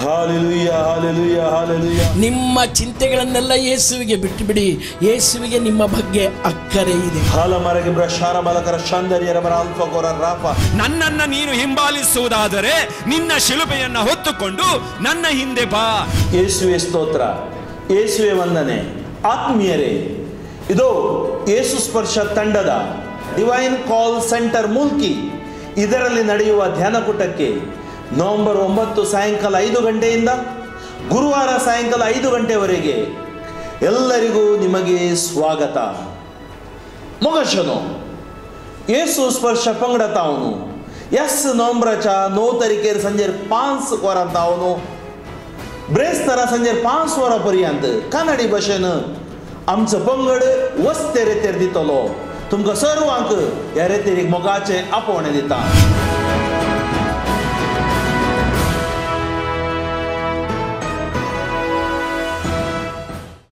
Hallelujah, hallelujah, hallelujah. ನಿಮ್ಮ ಚಿಂತೆಗಳನ್ನೆಲ್ಲ ಯೇಸುವಿಗೆ ಬಿಟ್ಟುಬಿಡಿ. ಯೇಸುವಿಗೆ ನಿಮ್ಮ ಬಗ್ಗೆ ಅಕ್ಕರೆ ಇದೆ. ಹಾಲಮರಗಿಬ್ರ ಶಾರ ಬಾಲಕರ ಶಾಂದರ್ಯರವರ ಅಲ್ಫಗೋರ ರಾಫ. ನನ್ನನ್ನು ನೀನು ಹಿಂಬಾಲಿಸುವುದಾದರೆ ನಿನ್ನ ಶಿಲುಬೆಯನ್ನು ಹೊತ್ತುಕೊಂಡು ನನ್ನ ಹಿಂದೆ ಬಾ. ಯೇಸುವೆ ಸ್ತೋತ್ರ, ಯೇಸುವೆ ವಂದನೆ. ಆತ್ಮೀಯರೇ, ಇದು ಯೇಸು ಸ್ಪರ್ಶ ತಂಡದ ಡಿವೈನ್ ಕಾಲ್ ಸೆಂಟರ್ ಮೂಲ್ಕಿ ಇದರಲ್ಲಿ ನಡೆಯುವ ಧ್ಯಾನಕೂಟಕ್ಕೆ ನವೆಂಬರ್ 9 ಸಾಯಂಕಾಲ 5 ಗಂಟೆಯಿಂದ ಗುರುವಾರ ಸಾಯಂಕಾಲ 5 ಗಂಟೆವರೆಗೆ ಎಲ್ಲರಿಗೂ ನಿಮಗೆ ಸ್ವಾಗತ. ಮೊಗಶನು ಯೇಸು ಸ್ಪರ್ಶ ಪಂಗಡ ತಾವನು ಎಸ್ ನವೆಂಬರಚ 9 ತಾರೀಖೇರ್ ಸಂಜೆ 5 ವರ ತಾವನು ಬ್ರೇಸ್ತರ ಸಂಜೆ 5 ವರ ಪರ್ಯಂತ ಕನ್ನಡಿ ಭಾಷೆನ आमचो पंगड वस्ते रेतेर दितलो. तुमकां सर्वांक ह्या रेतेरीक मोगाचें आपोवणें दिता.